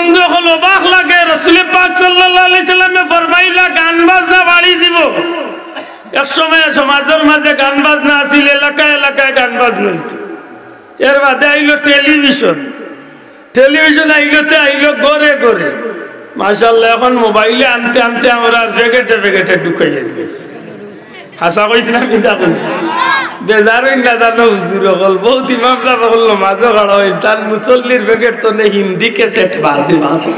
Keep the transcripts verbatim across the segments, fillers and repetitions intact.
কিন্তু অখন অবাক লাগে, রসুলে পাক সাল্লাল্লাহু আলাইহি সাল্লামে ফরমাইলা, গান বাজনা বাড়ি যিবো। এক সময় সমাজর মাঝে গান বাজনা আছিল, এলাকায় এলাকায় গান বাজনা অইতো। এর বাদে আইলো টেলিভিশন, টেলিভিশন আইলোতে আইলো ঘরে ঘরে। মাশাআল্লাহ, অখন মোবাইলে আনতে আনতে আমরার প্যাকেটে প্যাকেটে ঢুকাইয়া দিছে। হাছা কইছি না মিছা কইছি? বেজার অইন না জানো হুজুর অকল, বউত ইমাম সাব অকল নমাজো খাড়া অইন, তান মুসল্লির প্যাকেট তনে হিন্দি ক্যাসেট বাজে বাজে।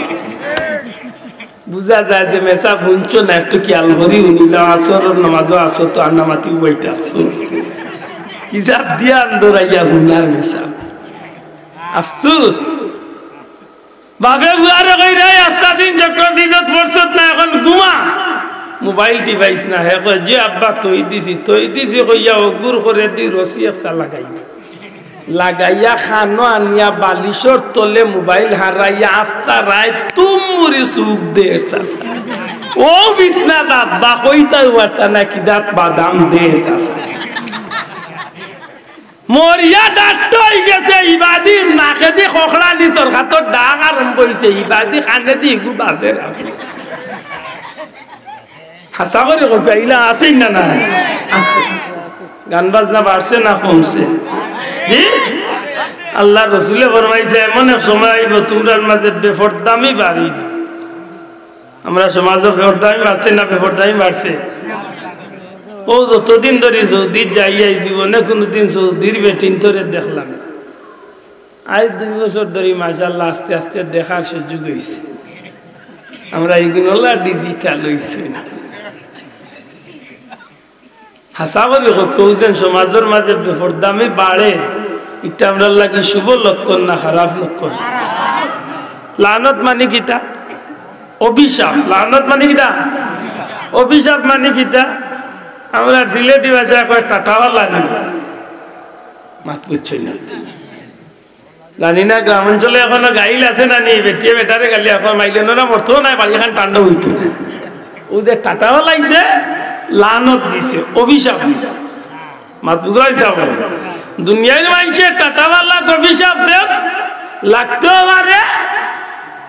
বুঝা যায় যে মেসাব হুনছো না, একটু খিয়াল করি হুনিলাও, আসরর নমাজো আছো তো আন্নামাতি উবাইতা আছো। কিজাত দিয়া আন্দরাইয়া হুনার মেসাব। আফসুস। বাপে ফুয়ারে কইরা, "আস্তা দিন চক্কর দিছত, ফরছত না, অখন ঘুমা। মোবাইল টিপাইছ না।" হে কয়, "জি আব্বা, থই দিছি, থই দিছি," কইয়া অগুর করেদি রশি একটা লাগাই। লাগাইয়া কানো আনিয়া বালিশর তলে মোবাইল হারাইয়া আস্তা রাইত তুমুরি চুপ দের চাচা। অউ বিছনাত আব্বা কইতাউ পারতা না কিজাত বাদাম দের চাচা। মরিয়া ডাক্ত অইগেছে, ইবাদির নাকেদি খখড়ানি সরকাতর ডাক আরম্ভ অইছে, ইবাদি কানেদি ইগু বাজের। হাছা করি কউক্কা, ইলা আছইন না না? আছে। গান বাজনা বাড়ছে না কমছে? জি? আল্লার রসুলে ফরমাইছে, এমন এক সময় আইবো তুমরার মাঝে বেফরদামি বাড়ি। আমরার সমাজো বেফরদামি বাড়ছে না বেফরদামি বাড়ছে? অউ যতদিন ধরি সৌদিত যাই আই, জীবনে কুনুদিন সৌদির বেটিন্তরে দেখলাম না। আইজ দুই বছর ধরি মাশাআল্লাহ আস্তে আস্তে দেখার সুযোগ অইছে। আমরা ইগুন অলা ডিজিটাল অইছে না। হাছা করি কউক্কা, অউ যেন সমাজর মাঝে বেফরদামি বাড়ে, ইটা আমরার লাগি শুভ লক্ষণ না খারাপ লক্ষণ? লানত মানি কিতা? অভিশাপ। লানত মানি কিতা? অভিশাপ মানি কিতা? আমরার সিলেটি ভাষায় কয় টাটাওয়ালা নি। মাত বুঝছইন না? জানি না, গ্রামাঞ্চলে অখনো গাইল আছে না নি? বেটিয়ে বেটারে গালি, অখন মাইলে না, মরতো নায়, বাড়ি খান ঠান্ডা অইতো নায়। অউ যে টাটাওয়ালা আইছে, লানত দিছে, অভিশাপ দিছে। মাত বুঝাইছে? দুনিয়ার মানষে টাটাওয়ালা অভিশাপ দেউক, লাগতেও পারে,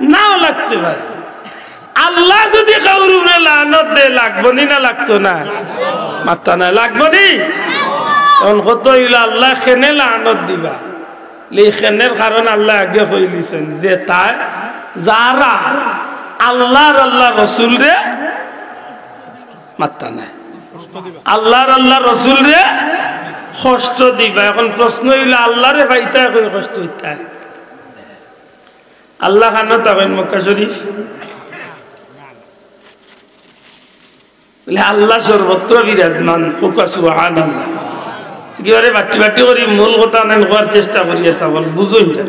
নাও লাগতে পারে। আল্লায় যুদি কেউর উপরে লানত দেয়, লাগবো নি না লাগতো না? মাত্তা নায়, লাগবো নি? অখন কথা অইলো, আল্লায় কেনে লানত দিবা? লে কেনের কারণ আল্লায় আগে কইলিছইন যে তাই যারা আল্লার, আল্লার রসুলরে, মাত্তা নায়, আল্লার, আল্লার রসুলরে কষ্ট দিবা। অখন প্রশ্ন অইলো, আল্লারে পাইতায় কই কষ্ট অইতায়? আল্লা কানো থাকইন মক্কা শরীফ। বলে, আল্লা সর্বত্র বিরাজমান, কউক্কা সুবহানাল্লাহ। একেবারে বাটি বাটি করি মূল কথা নাইন কওয়ার চেষ্টা করি, আচ্ছা, বল, বুঝইন যা।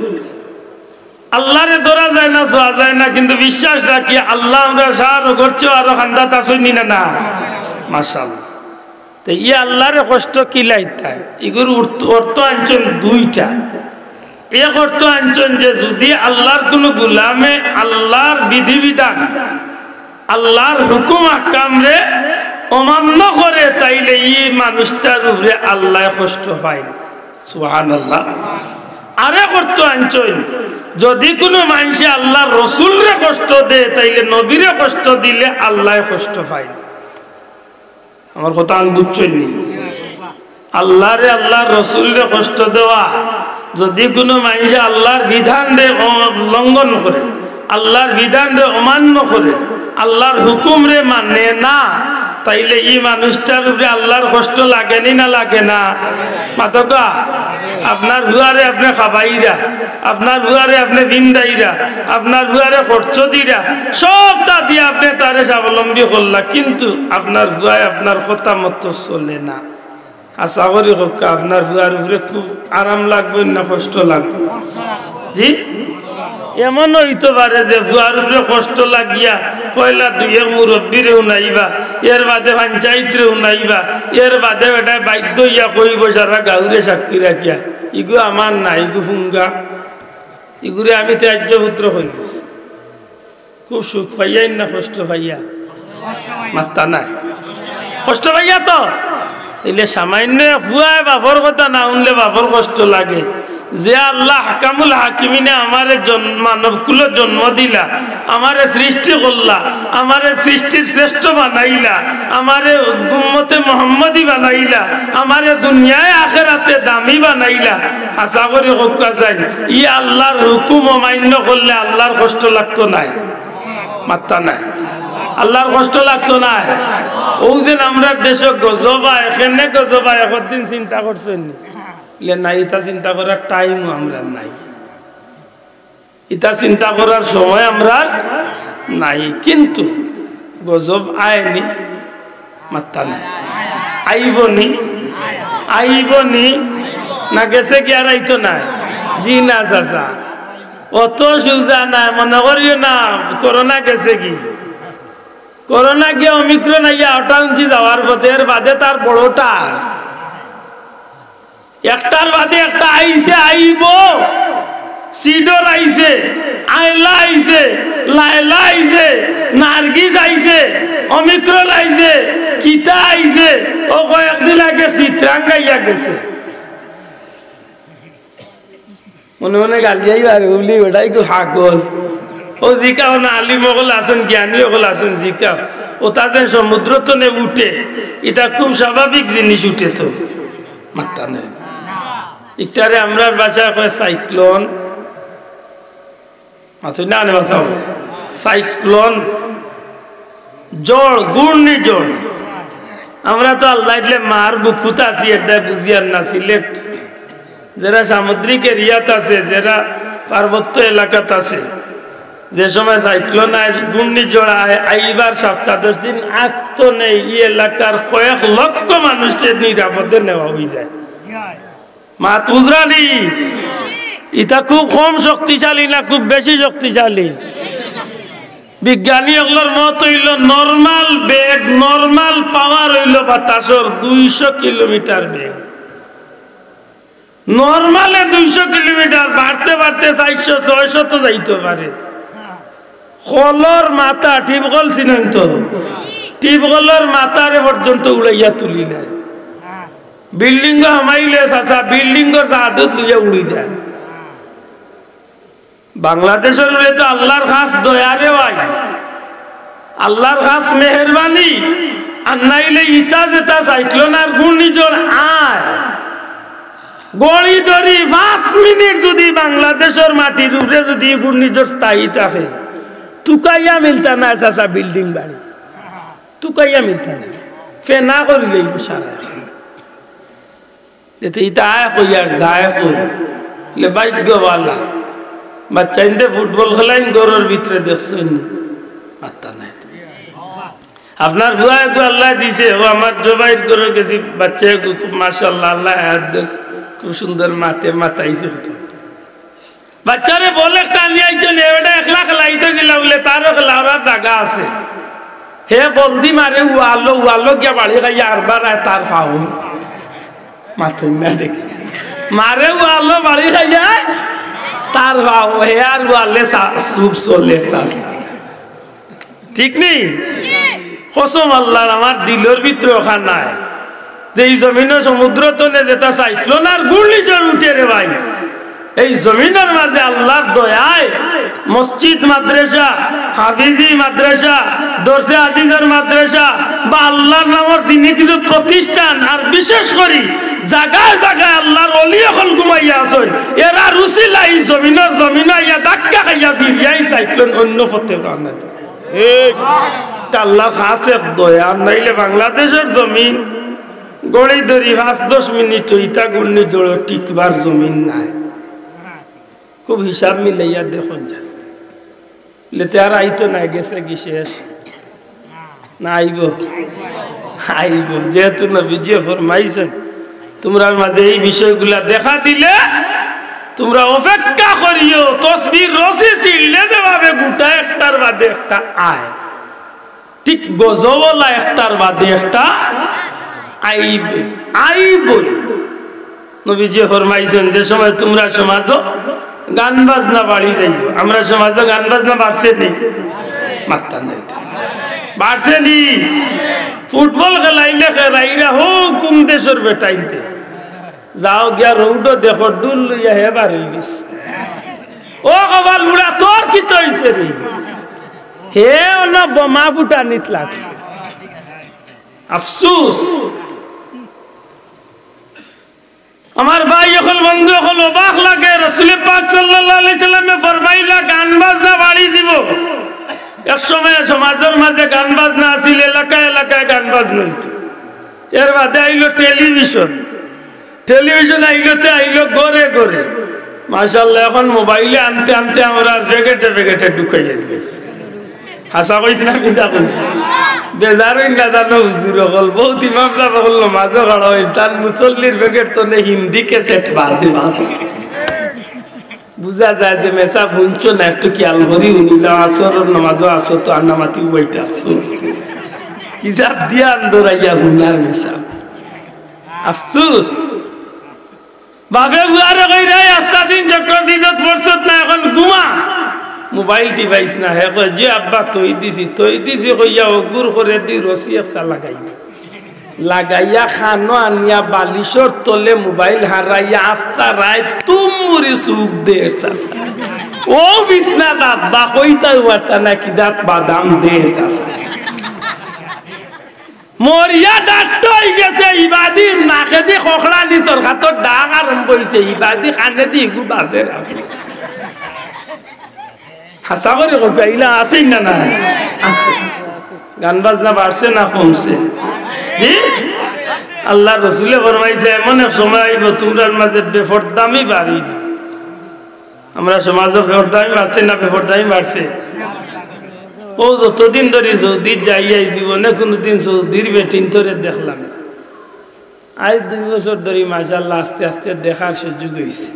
আল্লারে ধরা যায় না, ছোঁয়া যায় না, কিন্তু বিশ্বাস রাখি আল্লা আমরার সারা ঘরর চেয়ে আরো কান্দাত আছইন নি না, না? মাশাআল্লাহ। তে ই আল্লারে কষ্ট কিলা দিতায়? ইগুর অর্থ, অর্থ আনছইন দুইটা। এক অর্থ আনছইন যে যুদি আল্লার কুনু গুলামে আল্লার বিধিবিধান, আল্লার হুকুম আহকামরে অমান্য করে, তাইলে ই মানুষটার উপরে আল্লায় কষ্ট পাইন। সুবহানাল্লাহ। আরেক অর্থ আনছইন, যুদি কুনু মানষে আল্লার রসুলরে কষ্ট দেয়, তাইলে নবীরে কষ্ট দিলে আল্লায় কষ্ট পাইন। আমার কথা আমি বুঝছইন নি? আল্লারে, আল্লার রসুলরে কষ্ট দেওয়া, যুদি কুনু মানষে আল্লার বিধানরে অ-, লঙ্ঘন করে, আল্লার বিধানরে অমান্য করে, আল্লার হুকুমরে মানে না, তাইলে ই মানুষটার উপরে আল্লার কষ্ট লাগে নি না লাগে না? মাতউক্কা, আপনার ফুয়ারে আপনে খাবাইরা, আপনার ফুয়ারে আপনে পিন্দাইরা, আপনার ফুয়ারে খরচ দিরা, সবতা দিয়া আপনে তারে স্বাবলম্বী করলা, কিন্তু আপনার ফুয়ায় আপনার কথা মতো চলে না। আশা করি কউক্কা, আপনার ফুয়ার উপরে খুব আরাম লাগবো না কষ্ট লাগবো? জি, এমন অইতো পারে যে ফুয়ার উপরে কষ্ট লাগিয়া পয়লা দুই এক মুরব্বিরে হুনাইবা, এর বাদে পঞ্চায়েতরে হুনাইবা, এর বাদে বেটায় বাধ্য অইয়া কইবো সারা গাউরে সাক্ষী রাখিয়া, "ইগু আমার না, ইগু ফুঙ্গা, ইগুরে আমি ত্যায্য পুত্র কইলিছি।" খুব সুখ পাইয়া না কষ্ট পাইয়া? মাত্তা নাই। কষ্ট পাইয়া তো? ইলে সামান্য ফুয়ায় বাপর কথা না হুনলে বাপর কষ্ট লাগে। যে আল্লাহ আহকামুল হাকিমিনে আমারে জন-, মানব কুলো জন্ম দিলা, আমারে সৃষ্টি করলা, আমারে সৃষ্টির শ্রেষ্ঠ বানাইলা, আমারে উম্মতে মোহাম্মদী বানাইলা, আমারে দুনিয়ায় আখেরাতে দামি বানাইলা, হাছা করি কউক্কা চাইন, ই আল্লার হুকুম অমান্য করলে আল্লার কষ্ট লাগতো নায়? মাত্তা নায়। আল্লার কষ্ট লাগতো নায়? অউ যে আমরার দেশো গজব আয়, কেনে গজব আয়, একদিন চিন্তা করছইন নি? লে না, ইতা চিন্তা করার টাইমও আমরার নাই, ইতা চিন্তা করার সময় আমরার নাই। কিন্তু গজব আয় নি? মাত্তা নাই। আইবো নি? আইবো নি? না গেছেগি, আর আইতো নায়? জি না চাচা, অত সুজা নায়, মনো করিও না করোনা গেছেগি। করোনা গিয়া ওমিক্রন আইয়া আটাউঞ্চি যাওয়ার পথে, এর বাদে তার বড়টা আর একটার বাদে একটা আইছে, আইবো। সিডর আইছে, আয়লা আইছে, লায়লা আইছে, নার্গিস আইছে, ওমিক্রন আইছে, কিতা আইছে, অউ কয়েকদিন আগে চিত্রাঙ্গ আইয়া গেছে। মনে মনে গালি আইবার বুলি, ওটাই কি পাগল? অউ জিকাও না, আলিম অকল আছইন, জ্ঞানী অকল আছইন, জিকাও। অতা যে সমুদ্র তনে উঠে, ইতা খুব স্বাভাবিক জিনিস, উঠে তো। মাত্তা নাই। ইকটারে আমরার ভাষায় কয় সাইক্লোন। মাতইন না, আনে বাঁচাও। সাইক্লোন, ঝড়, ঘূর্ণিঝড়। আমরা তো আল্লাহ দিলে মার বুকুত আছি, এটাই বুঝিয়ার না। সিলেট যেরা সামুদ্রিক এরিয়াত আছে, যেরা পার্বত্য এলাকাত আছে, যে সময় সাইক্লোন আয়, ঘূর্ণিঝড় আয়, আইবার সপ্তাহ দশ দিন আগ তনে ই এলাকার কয়েক লক্ষ মানুষরে নিরাপদে নেওয়া অইযায়। মাত বুঝরা নি? ইতা খুব কম শক্তিশালী না খুব বেশি শক্তিশালী? বিজ্ঞানী অকলর মত অইলো, নরমাল বেগ, নরমাল পাওয়ার অইলো বাতাসর দুইশো কিলোমিটার বেগ। নরমালে দুইশো কিলোমিটার, বাড়তে বাড়তে চাইরশো, ছয়শো তো যাইতো পারে। কলর মাথা, টিউবকল চিনইন তো? টিউবকলর মাথারে পর্যন্ত উড়াইয়া তুলি নেয়। বিল্ডিংও হামাইলে চাচা, বিল্ডিংর ছাদত লইয়া উড়ি যায়। বাংলাদেশর উপরে তো আল্লার খাস দয়া রে ভাই, আল্লার খাস মেহেরবানি। আর নাইলে ইতা যেতা সাইক্লোন আর ঘূর্ণিঝড় আয়, ঘড়ি ধরি পাঁচ মিনিট যুদি বাংলাদেশর মাটির উপরে যুদি ঘূর্ণিঝড় স্থায়ী থাকে, তুকাইয়া মিলতা নায় চাচা বিল্ডিং বাড়ি, তুকাইয়া মিলতা নায়, ফেনা করিলাইবো সারা। এতে ইতা আয় কই আর যায় কই? লে ভাগ্য বালা, বাচ্চাইন্তে ফুটবল খেলাইন ঘরর ভিতরে দেখছইন নি? মাত্তা নাই। আপনার ফুয়া এগু আল্লায় দিছে, অউ আমার জবাইর ঘরো গেছি, বাচ্চা এগু খুব মাশাআল্লাহ, আল্লায় হায়াত দেউক, খুব সুন্দর মাতে মাতাইছে। বাচ্চারে বল একটা আনি আইছো নি, ওটা একলা খেলাইতো গেলা বুলে, তারও খেলাওরার জাগা আছে। হে বলদি মারে, উয়ালো, উয়ালো গিয়া বাড়ি খাইয়া আরবার আয় তার পাও। মাতইন না দেখি। মারে উয়ালো বাড়ি খাইয়া আয় তার পাও। হে আর উয়ালে সা-, সুপ চলে সা-, ঠিক নি? কসম আল্লার, আমার দিলর ভিতরে অখান নাই যে ই জমিনো সমুদ্র তলে যেতা সাইক্লোন আর ঘূর্ণিঝড় উঠে রে ভাই, এই জমিনর মাঝে আল্লার দয়ায় মসজিদ মাদ্রাসা, হাফিজি মাদ্রাসা, দরসে হাদিসর মাদ্রাসা বা আল্লার নামর দিনি কিছু প্রতিষ্ঠান, আর বিশেষ করি জাগায় জাগায় আল্লার অলি অকল ঘুমাইয়া আছইন, এরার উছিলায় ই জমিনর জমিনো আইয়া ধাক্কা খাইয়া ফিরিয়া ই সাইক্লোন অইন্য পথে রওয়ানা দিছে। ঠিক। ইটা আল্লার খাস এক দয়া, নাইলে বাংলাদেশর জমিন ঘড়ি ধরি পাঁচ দশ মিনিট ইতা ঘূর্ণিঝড়ো টিকবার জমিন নায়। খুব হিসাব মিলাইয়া দেখইন যান। লেতে আর আইতো নায়, গেছেগি শেষ। না আইবো? আইবো। যেহেতু নবীজিয়ে ফরমাইছইন, তুমরার মাঝে এই বিষয়গুলা দেখা দিলে তুমরা অপেক্ষা করিও, তসবির রশি ছিঁড়লে যেভাবে গুটা একটার বাদে একটা আয়, ঠিক গজবলা একটার বাদে একটা আইবো, আইবো। নবীজিয়ে ফরমাইছইন, যে সময় তুমরার সমাজো গান বাজনা বাড়ি যাইবো। আমরার সমাজো গান বাজনা বাড়ছে নি? মাত্তা নাই তো। বাড়ছে নি? ফুটবল খেলাইলে খেলাইরা হো কোন দেশর বেটাইন্তে। যাও গিয়া রোডো দেখো, ডুল লইয়া হে বার অই গেছে। ও কপাল বুড়া, তোর কিতা অইছে রে? হে অনো বোমা ফুটানিত লাগছে। আফসুস। আমার ভাই অকল, বন্ধু অকল, অবাক লাগে। রসুলে পাক সাল্লাল্লাহু আলাইহি সাল্লামে ফরমাইলা, গান বাজনা বাড়ি যিবো। এক সময় সমাজর মাঝে গান বাজনা আছিল, এলাকায় এলাকায় গান বাজনা অইতো। এর বাদে আইলো টেলিভিশন, টেলিভিশন আইলো তে আইলো ঘরে ঘরে। মাশাআল্লাহ, এখন মোবাইলে আনতে আনতে আমরার প্যাকেটে প্যাকেটে ঢুকাইয়া দিছে। হাছা কইছি না মিছা কইছি? বেজার অইন না জানো হুজুর অকল, বউত ইমাম সাব অকল নমাজো খাড়া অইন, তান মুসল্লির প্যাকেট তনে হিন্দি ক্যাসেট বাজে বাজে। বুঝা যায় যে মেসাব হুনছো না, একটু খিয়াল করি হুনিলাও, আসরর নমাজো আসো তো আন্নামাতি উবাইতে আসো। কি জাত দিয়া আন্দরাইয়া হুনার মেসাব। আফসুস। বাপে বুয়ারে কইরা, "এই আস্তা দিন চক্কর দিছত, ফরছত না, এখন ঘুমা, মোবাইল টিপাইস না।" হে কয়, "জি আব্বা, থই দিছি, থই দিছি," কইয়া অগুর করেদি রশি একটা লাগাই, লাগাইয়া খানো আনিয়া বালিশর তলে মোবাইল হারাইয়া আস্তা রাইত তুমুরি সুখ দের চাচা। ও বিছনাত আব্বা কইতাউ পারতা না কি জাত বাদাম দের চাচা। মরিয়া ডাক্ত অই গেছে, ইবাদির নাকেদি খখড়ানি সরকাতর ডাক আরম্ভ অইছে, ইবাদি কানেদি ইগু বাজে না। হাছা করি কউক্কা, ইলা আছে না নাই? আছে। গান বাজনা বাড়ছে না কমছে? জি? আল্লার রসুলে ফরমাইছে, এমন এক সময় আইবো, তুমরার মাঝে বেফর্দামি বাড়ি যাইবো। আমরার সমাজো বেফর্দামি বাড়ছে না বেফর্দামি বাড়ছে? ও যতদিন ধরি সৌদিত যাই আই, জীবনে কুনুদিন সৌদির বেটিন্তরে দেখলাম না। আইজ দুই বছর ধরি মাশাআল্লাহ আস্তে আস্তে দেখার সুযোগ অইছে।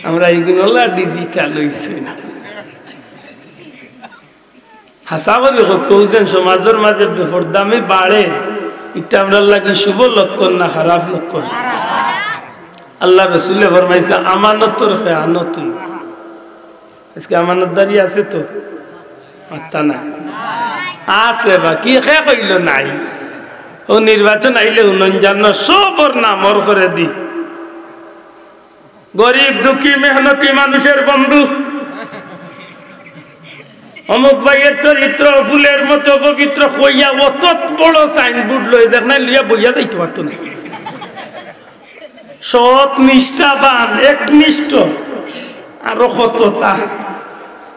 আমরা ইগুনলা ডিজিটাল অইছে না। হাছা করি কউক্কা, যেন সমাজর মাঝে বেফর্দামি বাড়ে, ইটা আমরার লাগি শুভ লক্ষণ না খারাপ লক্ষণ? আল্লার রসুলে ফরমাইছে, আমানতর খেয়ানত অইবো। আইজকে আমানতদারি আছে তো? মাত্তা নাই। আছে বা কি, কে কইলো নাই? ও নির্বাচন আইলে হুনইন জানো, সবর নামর করেদি। গরিব, দুঃখী, মেহনতি মানুষের বন্ধু। অমুক ভাইয়ের চরিত্র ফুলের মতো পবিত্র কইয়া অত বড় সাইনবোর্ড লই দেখ না, লইয়া বইয়া যাইতো পারতো না। সৎ, নিষ্ঠাবান, একনিষ্ঠ, আরো কততা।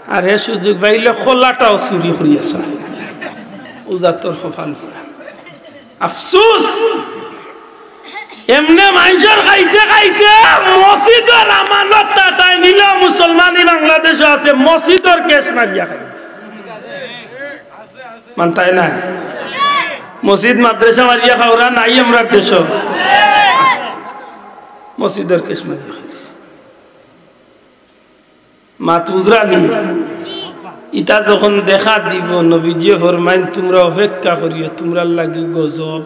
আর হে সুযোগ পাইলে খোলাটাও চুরি করিয়া চায়। উজাতর কপাল পুড়া। আফসুস, এমনে মানষর খাইতে খাইতে মসজিদর আমানত তাতাই নিলেও মুসলমানি বাংলাদেশো আছে, মসজিদর ক্যাশ মারিয়া খাইছে। মানতায় না? মসজিদ মাদ্রাসা মারিয়া খাওরা নাই আমরার দেশো। মসজিদর ক্যাশ মারিয়া খাইছে। মাত বুঝরানি? ইতা যখন দেখা দিবো, নবীজিয়ে ফরমাইন, তুমরা অপেক্ষা করিও, তুমরার লাগি গজব।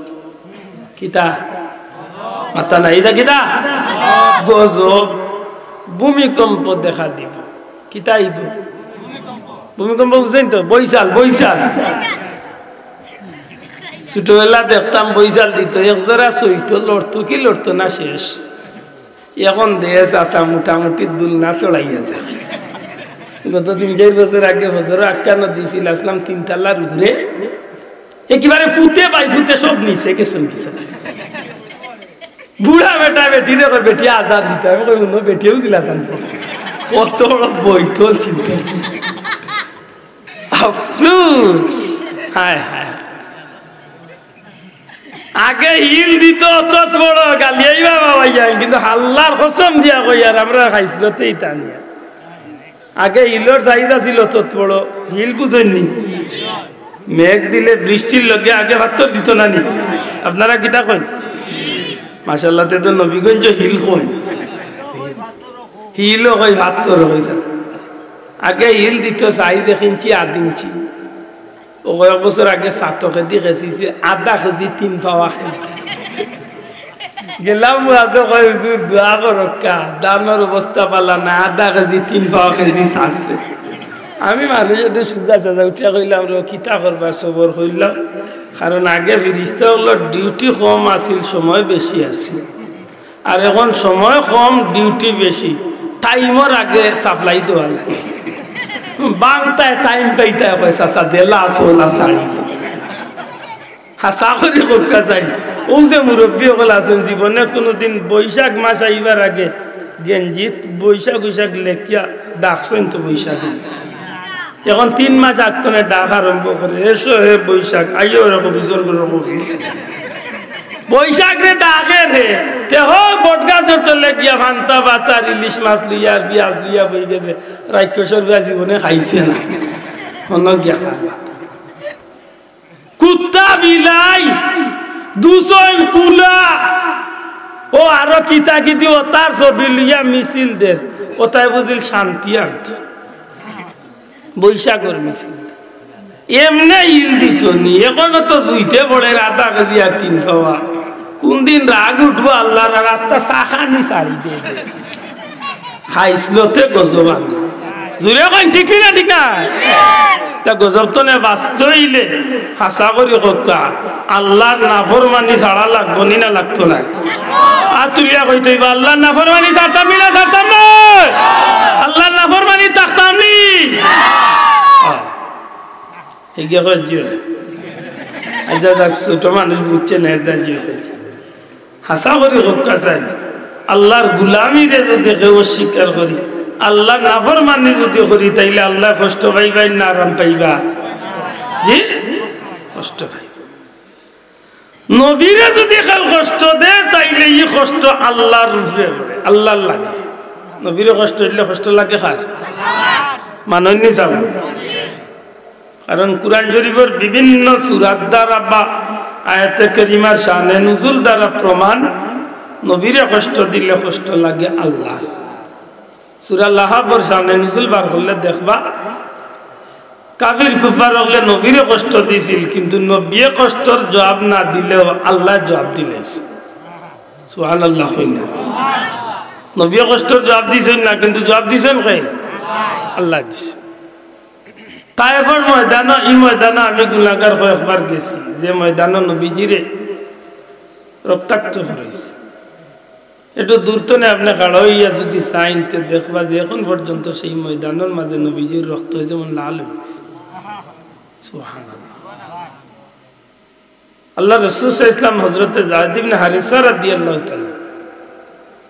কিতা? মাত্তা নাই, ইতা কিতা? গজব। ভূমিকম্প দেখা দিবো। কিতা আইবো? ভূমিকম্প বুঝইন তো? বৈশাল, বৈশাল। ছোটবেলা দেখতাম বৈশাল দিতো, এক জোড়া সইতো, লড়তো কি লড়তো না শেষ। এখন দেশ আসা মোটামুটি দুলনা চড়াইয়া যায়। গত তিন চাইর বছর আগে ফজর আটকানো দিছিল, আসলাম তিনতলার উপরে, একেবারে ফুতে বাই ফুতে সব নিচে গেছে, নিচে আছে। বুড়া বেটা বেটি দেখো, বেটি আজান দিতে, আমি কই, "উনো বেটিও দিলা জান।" কত বড় বৈতল চিন্তা। আফসুস। হায় হায়। আগে হিল দিত অত বড় গালিয়াইবা বাবাইয়া, কিন্তু হাল্লার কসম দিয়া কই, আর আমরা খাইছিল তেই টানিয়া। আগে হিলর সাইজ আছিল অত বড়, হিল বুঝইননি? মেঘ দিলে বৃষ্টির লগে আগে পাত্তর দিত না নি? আপনারা কিতা কইন? মাশাআল্লাহ, তে তো নবীগঞ্জ হিল কইন, হিলও কই, পাত্তর কই। আগে হিল দিত সাইজ এক ইঞ্চি, আধ ইঞ্চি। ও কয়েক বছর আগে সাতকেদি খেছিছে, আধা কেজি, তিন পাওয়া খেছি। গেলাম মুরাদে কয়, "হুজুর, দোয়া করক্কা, ধানর অবস্থা ভালা না, আধা কেজি, তিন পাওয়া খেছি ছাড়ছে।" আমি মানুষ একটু সুজা সাজা উঠিয়া কইলাম, "রে, কিতা করবা, সবর কইলাম, কারণ আগে ফিরিস্তা অকলর ডিউটি কম আছিল, সময় বেশি আছিল।" আর এখন সময় কম, ডিউটি বেশি, টাইমর আগে সাপ্লাই দেওয়া লাগে। বাংতায় টাইম পাইতায় কয়, "চাচা, যেলা আছো, ওলা ছাড়ি দেও।" হাছা করি কউক্কা চাই, অউ যে মুরব্বি অকল আছইন, জীবনে কুনুদিন বৈশাখ মাস আইবার আগে গেঞ্জিত বৈশাখ বৈশাখ লেখিয়া ডাকছইন তো বৈশাখ। এখন তিন মাস আগ থনে ডাক আরম্ভ করে, "এসো হে বৈশাখ, আইও রে কবি, সরগর কবি।" বৈশাখ রে ডাকে রে, তে হো বটগাছর তলে গিয়া ফান্তা বাতার ইলিশ মাছ লইয়া আর পিয়াজ লইয়া বই গেছে। রাক্ষসর পিয়াজ জীবনে খাইছে না, অনো গিয়া খায়। কুত্তা বিলাই, দুষইন কুলা, ও আরো কিতা কিতি, অতার ছবি লইয়া মিছিল দের, অতায় বুঝিল শান্তি আনত। বৈশাখর মিছিল। এমনে ইল দিত নি, এখনো তো জুইতে পড়ের আধা কেজি আর তিন পাওয়া। কুনদিন রাগ উঠবো আল্লার, আর রাস্তা চাখানি ছাড়ি দে। খাইছলতে গজব আনে। জুরে কইন, ঠিক নি না, ঠিক না? তা গজব থনে বাচতে অইলে হাছা করি কউক্কা, আল্লার নাফরমানি ছাড়া লাগবো নি না লাগতো নায়? আত তুলিয়া কইতে অইবো, "আল্লার নাফরমানি ছাড়তাম নি না ছাড়তাম নায়? আল্লার নাফরমানি থাকতাম নি?" হিগে কয়, "জি অয়।" আচ্ছা, দেখ, ছোট মানুষ বুঝছে না, এর দায় জি অয় কইছে। হাছা করি কউক্কা চাই, আল্লার গুলামিরে যুদি কেউ অস্বীকার করি, আল্লার নাফরমানি যুদি করি, তাইলে আল্লায় কষ্ট পাইবা না আরাম পাইবা? জি, কষ্ট পাইবা। নবীরে যুদি কেউ কষ্ট দে, তাইলে ই কষ্ট আল্লার উপরে পড়ে, আল্লার লাগে। নবীরে কষ্ট দিলে কষ্ট লাগে কার? মানইন নি চাও? কারণ কুরআন শরীফর বিভিন্ন সূরার দ্বারা বা আয়াতে কারিমার শানে নুজুল দ্বারা প্রমাণ, নবীরে কষ্ট দিলে কষ্ট লাগে আল্লার। সূরা লাহাবর শানে নুজুল বার করলে দেখবা, কাফির কুফার অকলে নবীরে কষ্ট দিছিল, কিন্তু নবীয়ে কষ্টর জবাব না দিলেও আল্লায় জবাব দিলাইছে। সুবহানাল্লাহ কইন না। নবীয়ে কষ্টর জবাব দিছইন না, কিন্তু জবাব দিছইন কে? আল্লায় দিছে। তায়েফর ময়দানো, ই ময়দানো আমি গুনাগার কয়েকবার গেছি, যে ময়দানো নবীজিরে রক্তাক্ত করাইছে। একটু দূর থনে আপনে খাড়া অইয়া যুদি চাইন, তে দেখবা যে এখন পর্যন্ত সেই ময়দানর মাঝে নবীজির রক্ত যেমন লাল অইগেছে। সুবহানাল্লাহ। আল্লার রাসূল সাল্লাল্লাহু আলাইহি ওয়াসাল্লাম হযরতে যায়েদ ইবনে হারিসা রাদিয়াল্লাহু তাআলা,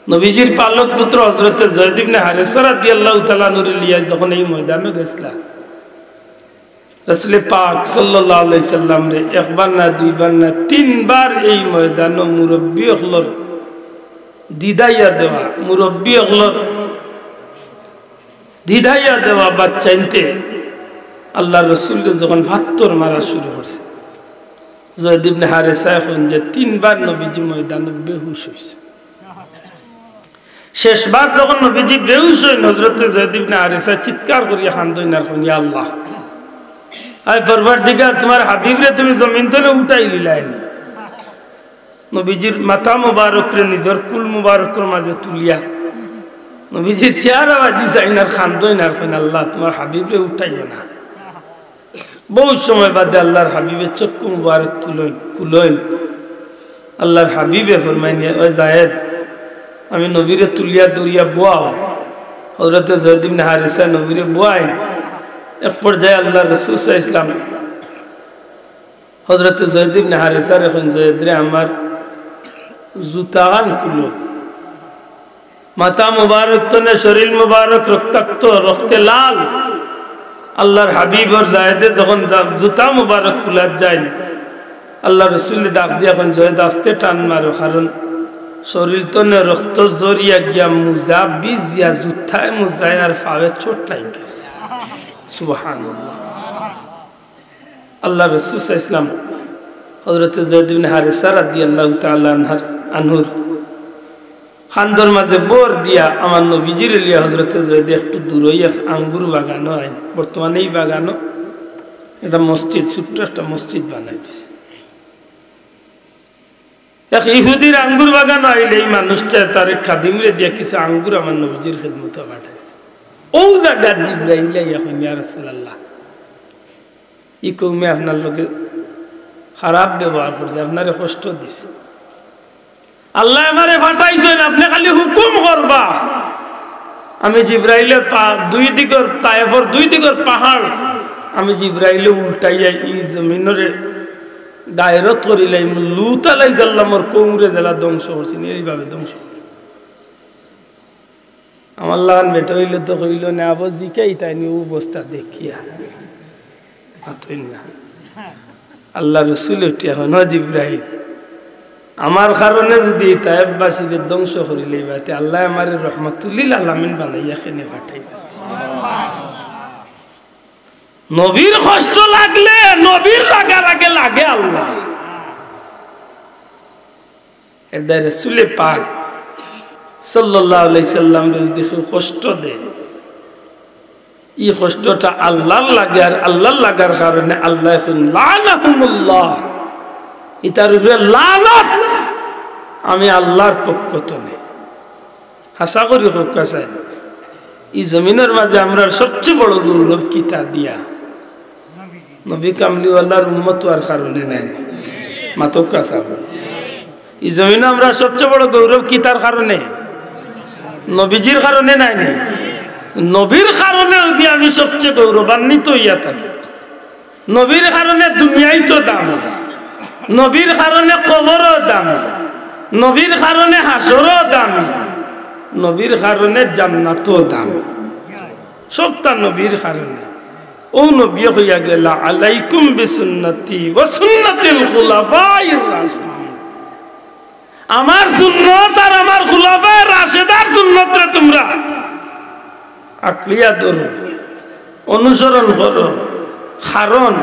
নবীজির পালক পুত্র হযরতে যায়েদ ইবনে হারিসা রাদিয়াল্লাহু তাআলা আনহুরে লইয়া যখন এই ময়দানো গেছলা, রাসূলে পাক সাল্লাল্লাহু আলাইহি সাল্লামরে একবার না, দুইবার না, তিনবার এই ময়দানো মুরব্বি অকলর দিদাইয়া দেওয়া, মুরব্বি অকলর দিদাইয়া দেওয়া বাচ্চাইন্তে আল্লার রাসূলরে যখন ফাত্তর মারা শুরু করছে, যায়েদ ইবনে হারিসায় কইন যে তিনবার নবীজি ময়দানো বেহুশ অইছে। শেষবার যখন নবীজি বেহুশ অইন, হযরতে যায়েদ ইবনে হারিসা চিৎকার করিয়া কান্দইন আর কইন, "ইয়া আল্লাহ, আয় পরওয়ারদিগার, তুমার হাবিবরে তুমি জমিন থনে উঠাইলিলায় নি।" নবীজির মাথা মুবারকরে নিজর কুল মুবারকর মাঝে তুলিয়া নবীজির চেহারা বাদি চাইন আর কান্দইন আর কইন, "আল্লাহ, তুমার হাবিবরে উঠাইও না।" বউত সময় বাদে আল্লার হাবিবে চক্ষু মুবারক তুলইন, খুলইন। আল্লার হাবিবে ফরমাইন, "ওই যায়েদ, আমি নবীরে তুলিয়া ধরিয়া বওয়াও।" হযরতে যায়েদ ইবনে হারিসা নবীরে বওয়াইন। এক পর্যায়ে আল্লার রাসূল সাল্লাল্লাহু আলাইহি ওয়াসাল্লাম হযরতে যায়েদ ইবনে হারিসারে কইন, "যায়েদ রে, আমার জুতাখান খুলো।" মাথা মুবারক থনে শরীর মুবারক রক্তাক্ত, রক্তে লাল। আল্লার হাবিবর যায়েদে যখন জা-, জুতা মুবারক খুলাত যাইন, আল্লার রাসূলে ডাক দিয়া কইন, "যায়েদ, আস্তে টান মারো, কারণ শরীর থনে রক্ত ঝরিয়া গিয়া মুজা ভিজিয়া জুতায় মুজায় আর পাওয়ে চোট লাগি গেছে।" সুবহানাল্লাহ। আল্লার রাসূল সাল্লাল্লাহু আলাইহি ওয়াসাল্লাম হযরতে যায়েদ ইবনে হারিসা রাদিয়াল্লাহু তাআলা আনহার, আনহুর কান্দর মাঝে ভর দিয়া আমার নবীজিরে লইয়া হযরতে যায়েদ একটু দূরই এক আঙ্গুর বাগানো আইন। বর্তমানে এই বাগানো একটা মসজিদ, ছোট্ট একটা মসজিদ বানাই দিছে। এক ইহুদির আঙ্গুর বাগানো আইলে এই মানুষটায় তার এক খাদিমরে দিয়া কিছু আঙ্গুর আমার নবীজির খেদমতো পাঠাইছে। অউ জাগাত জিব্রাইল আইয়া কইন, "ইয়া রাসূলুল্লাহ, ই কওমে আপনার লগে খারাপ ব্যবহার করছে, আপনারে কষ্ট দিছে।" আল্লায় আমারে পাঠাইছইন, আপনে খালি হুকুম করবা। আমি জিব্রাইলর পা-, দুই দিকর, তায়েফর দুই দিকর পাহাড়, আমি জিব্রাইলে উল্টাইয়া ই জমিনরে গায়রত করিলাইমু। লূত আলাইহিস সালামর কওমরে যেলা ধ্বংস করছি নি, এইভাবে ধ্বংস করছি। আমার লাখান বেটা অইলে তো কইলো না, আবার জিকাই তাই নি অবস্থা দেখিয়া। মাতইন না। আল্লার রসুলে উঠিয়া কইন, "ও জিব্রাইল, আমার কারণে যুদি তায়েফবাসীরে ধ্বংস করিলাইবা, তে আল্লায় আমারে রহমাতুল্লিল আলামিন বানাইয়া কেনে পাঠাইবা?" নবীর কষ্ট লাগলে, নবীর লাগার আগে লাগে আল্লাহ। এর দায় রসুলে পাক সাল্লাল্লাহু আলাইহি সাল্লামরে যুদি কেউ কষ্ট দেয়, ই কষ্টটা আল্লার লাগে, আর আল্লার লাগার কারণে আল্লায় কইন, "লানাহুমুল্লাহ", ইতার উপরে লানত আমি আল্লার পক্ষ তনে। হাছা করি কউক্কা চাই, ই জমিনর মাঝে আমরার সবচে বড় গৌরব কিতা দিয়া? নবী কামলিওয়ালার উম্মত অওয়ার কারণে নায় নি? মাতউক্কা চাই। ই জমিনো আমরার সবচে বড় গৌরব কিতার কারণে? নবীজির কারণে নায় নি? নবীর কারণে যুদি আমি সবচে গৌরবান্বিত অইয়া থাকি, নবীর কারণে দুনিয়াইত দাম, নবীর কারণে কবরও দাম, নবীর কারণে হাশরও দাম, নবীর কারণে জান্নাতও দাম, সবটা নবীর কারণে। অউ নবীয়ে কইয়া গেলা, "আলাইকুম বিসুন্নতি ওয়া সুন্নাতিল খুলাফাইর রাশিদিন।" আমার সুন্নত আর আমার খুলাফায়ে রাশেদার সুন্নতরে তুমরা আঁকড়িয়া ধরো, অনুসরণ করো। কারণ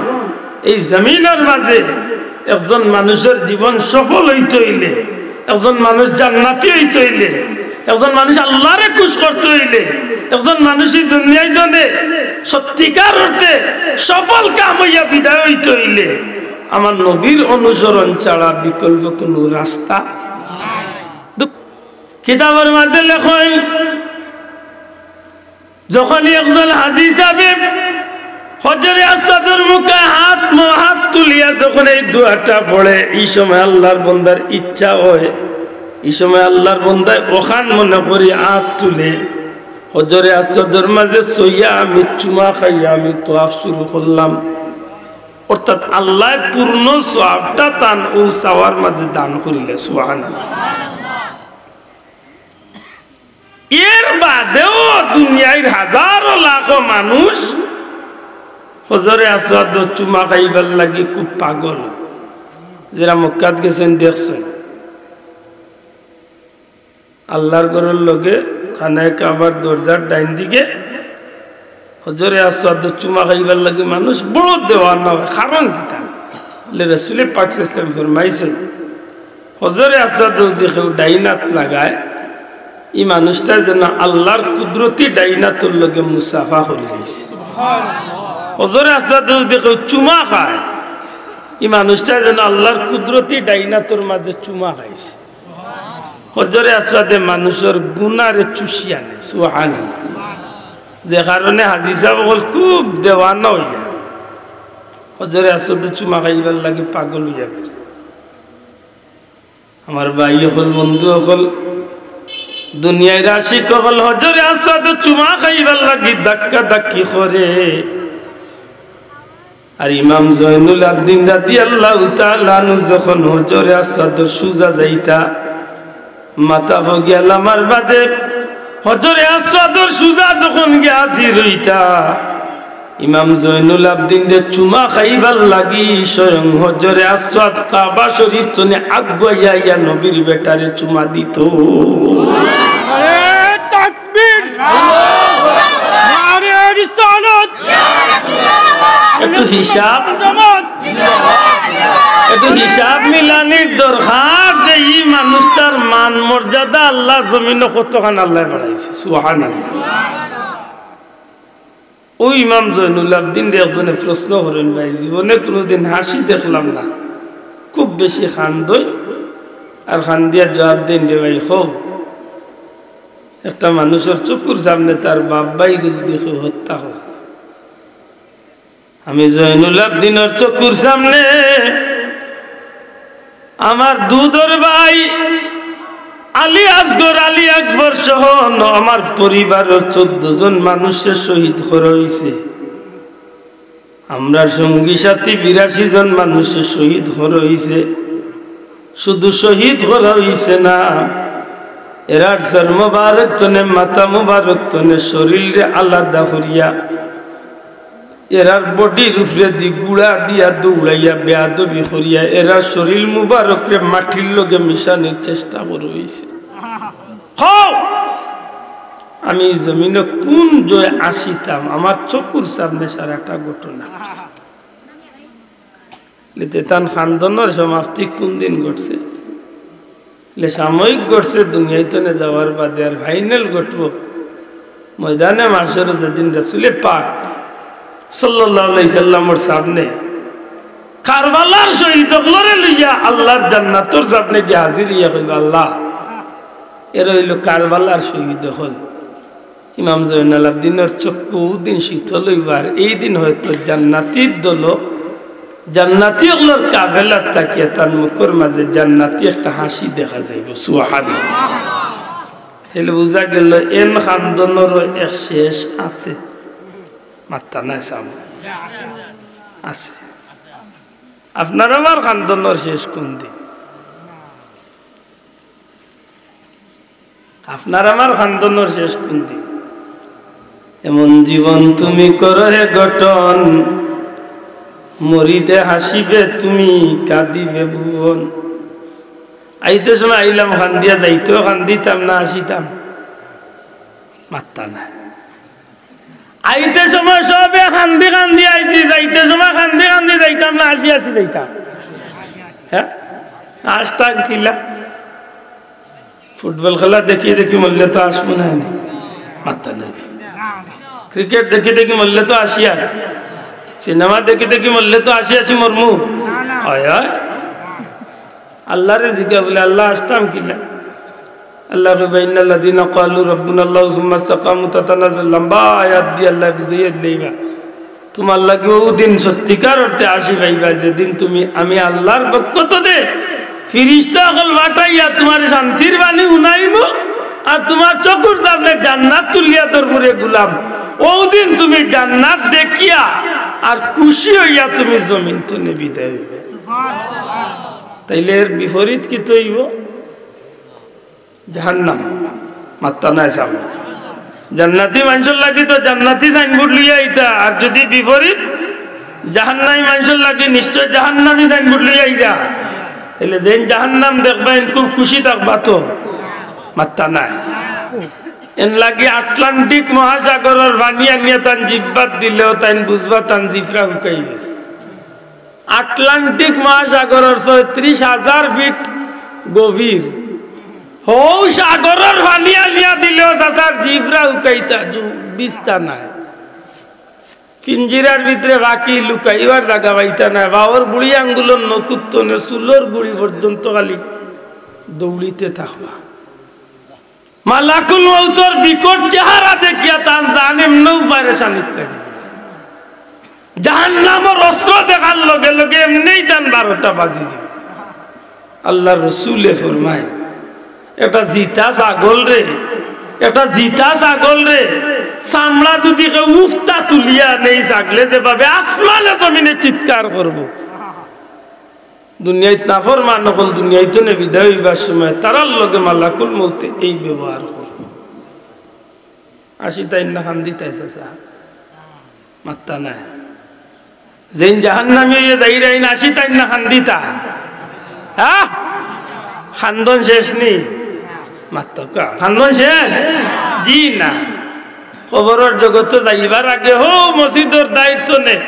এই জমিনর মাঝে একজন মানুষর জীবন সফল অইতে অইলে, একজন মানুষ জান্নাতি অইতে অইলে, একজন মানুষ আল্লারে খুশ করতে অইলে, একজন মানুষ ই দুনিয়াইত সত্যিকার অর্থে সফল কাম অইয়া বিদায় অইতে অইলে, আমার নবীর অনুসরণ ছাড়া বিকল্প কুনু রাস্তা। দুঃখ, কিতাবর মাঝে লেখইন, যখনই একজন হাজী সাবে হজরে আসওয়াদর মুখে হাত ম-, হাত তুলিয়া যখন এই দোয়াটা পড়ে, ই সময় আল্লার বন্দার ইচ্ছা অয়, ই সময় আল্লার বন্দায় অখান মনে করি হাত তুলে, হজরে আসওয়াদর মাঝে ছইয়া আমি চুমা খাইয়া আমি তোয়াফ শুরু করলাম। অর্থাৎ আল্লায় পূর্ণ সওয়াবটা তান অউ চাওয়ার মাঝে দান করিলে, সুবহানাল্লাহ। এর বাদেও দুনিয়ার হাজারো লাখো মানুষ হজরে আসওয়াদো চুমা খাইবার লাগি খুব পাগল। যেরা মক্কাত গেছইন দেখছইন, আল্লার ঘরর লগে খানায়ে কাবার দরজার ডাইন দিকে হজরে আসওয়াদো চুমা খাইবার লাগি মানুষ বড় দেওয়ানা অয়। কারণ কিতা? বলে, রসুলে পাক সাল্লাল্লাহু আলাইহি ওয়াসাল্লাম ফরমাইছইন, হজরে আসওয়াদো যুদি কেউ ডাইন আত লাগায়, ই মানুষটায় যেন আল্লার কুদরতি ডাইন আতর লগে মুসাফা করিলাইছে। হজরে আসওয়াদো যুদি কেউ চুমা খায়, ই মানুষটায় যেন আল্লার কুদরতি ডাইন আতর মাঝে চুমা খাইছে। হজরে আসওয়াদে মানুষর গুনারে চুষিয়া নেয়, সুবহানাল্লাহ। যে কারণে হাজী সাব অকল খুব দেওয়ানা অইয়া হজরে আসওয়াদো চুমা খাইবার লাগি পাগল অইয়া পড়ে। আমার ভাই অকল, বন্ধু অকল, দুনিয়ার আশিক অকল হজরে আসওয়াদো চুমা খাইবার লাগি ধাক্কা ধাক্কি করে। আর ইমাম জয়নুল আবদিন রাদিয়াল্লাহু তাআলা আনহু যখন হজরে আসওয়াদর সুজা যাইতা, মাথা ফগিয়া লামার বাদে হজরে আসওয়াদর সুজা যখন গিয়া হাজির অইতা, ইমাম জয়নুল আবদিনরে চুমা খাইবার লাগি স্বয়ং হজরে আসওয়াদ কাবা শরীফ তনে আগুয়াইয়া আইয়া নবীর বেটারে চুমা দিত। নারায়ে তাকবীর! নারায়ে রিসালাত! একটু হিসাব, একটু হিসাব মিলানির দরকার যে ই মানুষটার মান মর্যাদা আল্লার জমিনো কতখান আল্লায় বাড়াইছে। সুবহানাল্লাহ। অউ ইমাম জয়নুল আবদিনরে একজনে প্রশ্ন করইন, "ভাই, জীবনে কুনুদিন হাসি দেখলাম না, খুব বেশি কান্দইন আর কান্দিয়া জুয়াব দেইন রে ভাই, কও, একটা মানুষর চকুর সামনে তার বাপ ভাইরে যুদি কেউ হত্যা করে, আমি জয়নুল আবদিনর চকুর সামনে আমার দুধর ভাই আলী আসগর, আলী আকবর সহ ন-, আমার পরিবারর চৌদ্দ জন মানুষরে শহীদ করা অইছে। আমরার সঙ্গী সাথী বিরাশি জন মানুষরে শহীদ করা অইছে। শুধু শহীদ করা অইছে না, এরার সর মোবারক তনে, মাথা মোবারক তনে শরীলরে আলাদা করিয়া, এরার বডির উপরেদি গুড়া দিয়া দৌড়াইয়া বেয়াদবি করিয়া এরার শরীল মুবারকরে মাটির লগে মিশানির চেষ্টা করা অইছে। কও, আমি জমিনো কুন জয় আসিতাম, আমার চকুর সামনে সারাটা ঘটনা ঘটছে। লে তে তান খান্দনর সমাপ্তি কুন দিন ঘটছে? লে সাময়িক ঘটছে দুনিয়াইতনে যাওয়ার বাদে, আর ফাইনাল ঘটবো ময়দানে মাশরো, যেদিন রাসুলে পাক সাল্লাল্লাহু আলাইহি সাল্লামর সামনে কারবালার শহীদ অকলরে লইয়া আল্লাহর জান্নাতর সামনে গিয়া হাজির অইয়া কইবা, "আল্লাহ, এরা অইলো কারবালার শহীদ অকল।" ইমাম জয়নাল আবদিনর চক্ষু অউ দিন শীতল অইবার, এই দিন হয়তো জান্নাতির দল, জান্নাতি অকলর কাফেলাত থাকিয়া তান মুখর মাঝে জান্নাতি একটা হাসি দেখা যাইবো। সুবহানাল্লাহ। তাইলে বুঝা গেল, এন খান্দনরও এক শেষ আছে। মাত্তা নাই সামনে আছে। আপনার আমার খান্দনর শেষ কুন দিন? আপনার আমার খান্দনর শেষ কুন দিন? এমন জীবন তুমি করো হে গঠন, মরিতে হাসিবে তুমি, কাঁদিবে ভুবন। আইতে সময় আইলাম খান্দিয়া, যাইতেও খান্দিতাম না আসিতাম, মাত্তা নাই। আইতে সময় সবে খান্দি খান্দি আইছি, যাইতে সময় খান্দি খান্দি যাইতাম না আসি আসি যাইতাম। হ্যাঁ, আসতাম কিলা? ফুটবল খেলা দেখি দেখি মরলে তো আসবো না নি, মাত্তা নাই তো। ক্রিকেট দেখি দেখি মরলে তো আসি আর, সিনেমা দেখি দেখি মরলে তো আসি আসি মরমু। হয়, হয়। আল্লাহরে জিগা বলে, "আল্লাহ, আসতাম কিলা?" আল্লাহ কইবা, "ইন্নাল্লাযীনা ক্বালু রাব্বুনাল্লাহু সুম্মা ইসতাকামু তাতানাজ্জালু।" লম্বা আয়াত দি আল্লাহ বুঝাইয়া দিলাইবা। তুমার লাগি অউ দিন সত্যিকার অর্থে আসি পাইবা, যেদিন তুমি, আমি আল্লাহর পক্ষ তনে ফিরিস্তা অকল পাঠাইয়া তুমার শান্তির বাণী হুনাইমু, আর তুমার চকুর সামনে জান্নাত তুলিয়া ধরমুরে গুলাম। অউ দিন তুমি জান্নাত দেখিয়া আর খুশি অইয়া তুমি জমিন তনে বিদায় অইবে। তাইলে এর বিপরীত কিতা অইবো? জাহান্নাম। মাত্তা নাই সাব। জান্নাতি মানষর লাগি তো জান্নাতি সাইনবোর্ড লইয়া আইতা, আর যুদি বিপরীত জাহান্নামি মানষর লাগি নিশ্চয় জাহান্নামি সাইনবোর্ড লইয়া আইরা। তাইলে যেইন জাহান্নাম দেখবা, এইন খুব খুশি থাকবা তো? মাত্তা নাই। এন লাগি আটলান্টিক মহাসাগরর পানি আনিয়া তান জিব্বাত দিলেও তাইন বুঝবা তান জিফরা হুকাই গেছে। আটলান্টিক মহাসাগরর ছয়ত্রিশ হাজার ফিট গভীর। হউ সাগরর পানি আনিয়া দিলেও চাচার জিফরা হুকাইতা, জু-, বিস্তা নাই। পিঞ্জিরার ভিতরে পাখি লুকাইবার জাগা পাইতা নায়। পাওর বুড়ি আঙ্গুলর নখুত্তনে চুলর গুড়ি পর্যন্ত খালি দৌড়িতে থাকবা। মালাকুল মউতর বিকট চেহারা দেখিয়া তান জান এমনেউ পারেশানিত থাকি। জাহান্নামর অস্ত্র দেখার লগে লগে এমনেই তান বারোটা বাজি যায়। আল্লাহর রসুলে ফরমায়, একটা জিতা ছাগল রে, একটা জিতা ছাগল রে, চামড়া যুদি কেউ উফতা তুলিয়া নেই ছাগলে যেভাবে আসমানে জমিনে চিৎকার করবো। দুনিয়াইত নাফরমান অকল দুনিয়াইত তনে বিদায় অইবার সময় তারার লগে মালাকুল মউতে এই ব্যবহার করবো। আসি তাইন না খান্দি তাই চাচা? মাত্তা নাই। যেইন জাহান্নামি অইয়া যাইরা এইন আসি তাইন না খান্দিতা? হ্যাঁ? খান্দন শেষ নি? মাত্তা কা? খান্দন শেষ? জি না। কবরর জগতো যাইবার আগে, হউ মসজিদর দায়িত্ব নে,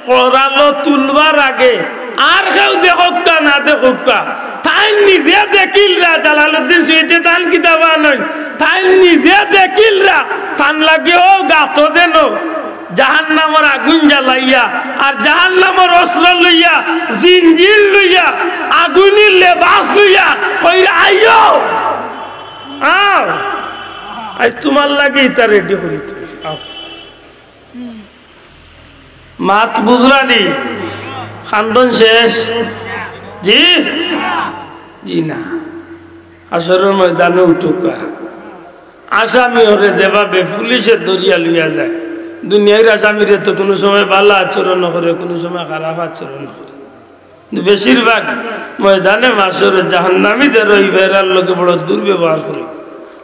করালো তুলবার আগে, আর কেউ দেখউক্কা না দেখউক্কা, তাইন নিজে দেখিলরা, জালালউদ্দিন সুয়ুতিয়ে তান কিতাবো আনইন, তাইন নিজে দেখিলরা, তান লাগি হউ গাতো যেন জাহান্নামর আগুইন জ্বালাইয়া, আর জাহান্নামর অস্ত্র লইয়া, জিঞ্জির লইয়া, আগুইনর লেবাস লইয়া, কইরা আইও। আও, আইজ তুমার লাগি ইতা রেডি করি থইছি, আও। মাত বুঝরা নি? খান্দন শেষ? জি? জি না। হাশরর ময়দানো উঠুক্কা। আসামি অরে যেভাবে পুলিশে ধরিয়া লইয়া যায়, দুনিয়ার আসামিরে তো কুনু সময় ভালা আচরণ করে, কুনু সময় খারাপ আচরণ করে। কিন্তু বেশিরভাগ ময়দানে মাশরর জাহান্নামী যে রইবা, এরার লগে বড় দুর্ব্যবহার করে।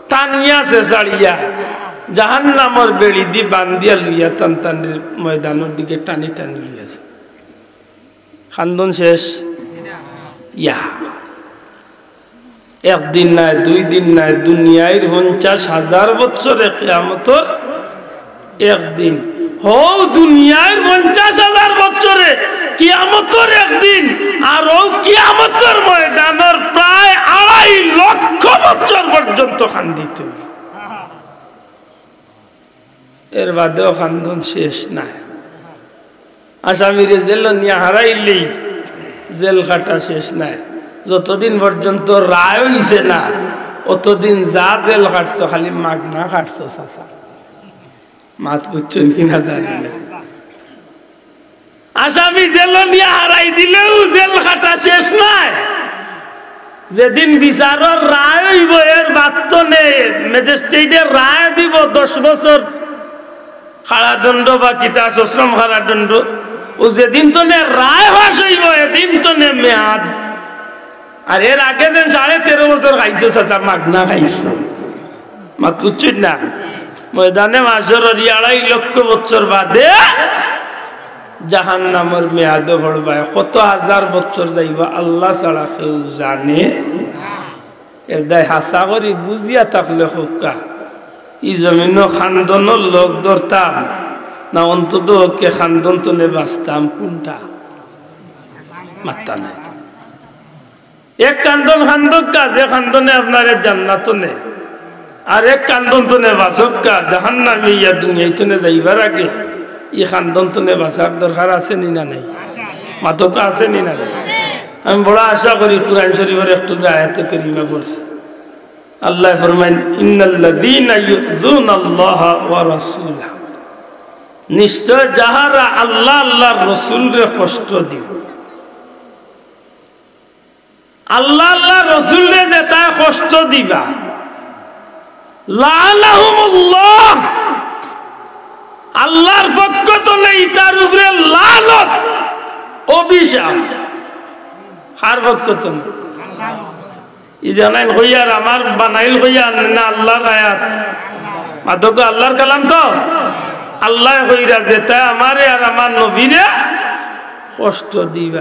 টানিয়া ছেছাড়িয়া জাহান্নামর বেড়িদি বান্ধিয়া লইয়া তান তান ময়দানর দিকে টানি টানি লইয়া যায়। কান্দন শেষ? ইয়া। একদিন নায়, দুই দিন নায়, দুনিয়ার পঞ্চাশ হাজার বছরে কিয়ামতর একদিন। হউ দুনিয়ার পঞ্চাশ হাজার বছরে কিয়ামতর একদিন, আর অউ কিয়ামতর ময়দানর প্রায় আড়াই লক্ষ বছর পর্যন্ত কান্দিত অইবো। এর বাদেও কান্দন শেষ নায়। আসামিরে জেলো নিয়া হারাইলেই জেল খাটা শেষ নায়। যতদিন পর্যন্ত রায় অইছে না, অতদিন যা জেল খাটছো, খালি মাগনা খাটছো, চাচা। মাত বুঝছইন কি না জানি না। আসামি জেলো নিয়া হারাই দিলেও জেল খাটা শেষ নায়। যেদিন বিচারর রায় অইবো, এর বাদ তনে ম্যাজিস্ট্রেটে রায় দিবো দশ বছর কারাদণ্ড বা কিতা সশ্রম কারাদণ্ড, অউ যেদিন তনে রায় পাশ অইবো, এদিন তনে মেয়াদ। আর এর আগে যেন সাড়ে তেরো বছর খাইছো, চাচা, মাগনা খাইছো। মাত বুঝছইন না? ময়দানে মাশরর ই আড়াই লক্ষ বছর বাদে জাহান্নামর মেয়াদো পড়বায়। কত হাজার বছর যাইবো, আল্লাহ ছাড়া কেউ জানে। এর দায় হাছা করি বুঝিয়া থাকলে কউক্কা, ই জমিনো কান্দনর লগ ধরতাম না, অন্তত পক্ষে কান্দন তনে বাঁচতাম? কুনটা? মাত্তা নাই তো। এক কান্দন কান্দউক্কা, যে কান্দনে আপনারে জান্নাতো নে, আর এক কান্দন তনে বাঁচউক্কা, জাহান্নামে ইয়া দুনিয়াই তনে যাইবার আগে ই কান্দন তনে বাঁচার দরকার আছে নি না নাই? মাতউক্কা, আছে নি না নাই? আমি বড় আশা করি কুরআন শরীফর একটু আয়াতে কারিমা পড়ছি। আল্লায় ফরমাইন, "ইন্নাল্লাযীনা ইউযুনাল্লাহা ওয়া রাসূলাহু।" নিশ্চয় যাহারা আল্লাহ, আল্লাহর রসুলরে কষ্ট দিবো, আল্লাহ, আল্লাহর রসুলরে যেতায় কষ্ট দিবা, লাআনাহুমুল্লাহ, আল্লাহর পক্ষ তনে ইতার উপরে লানত, অভিশাপ। কার পক্ষ তনে? ই জানাইন কইয়ার, আমার বানাইল কইয়ার না আল্লাহর আয়াত? মাতউক্কা, আল্লাহর কালাম তো। আল্লায় কইরা যেতায় আমারে আর আমার নবীরে কষ্ট দিবা।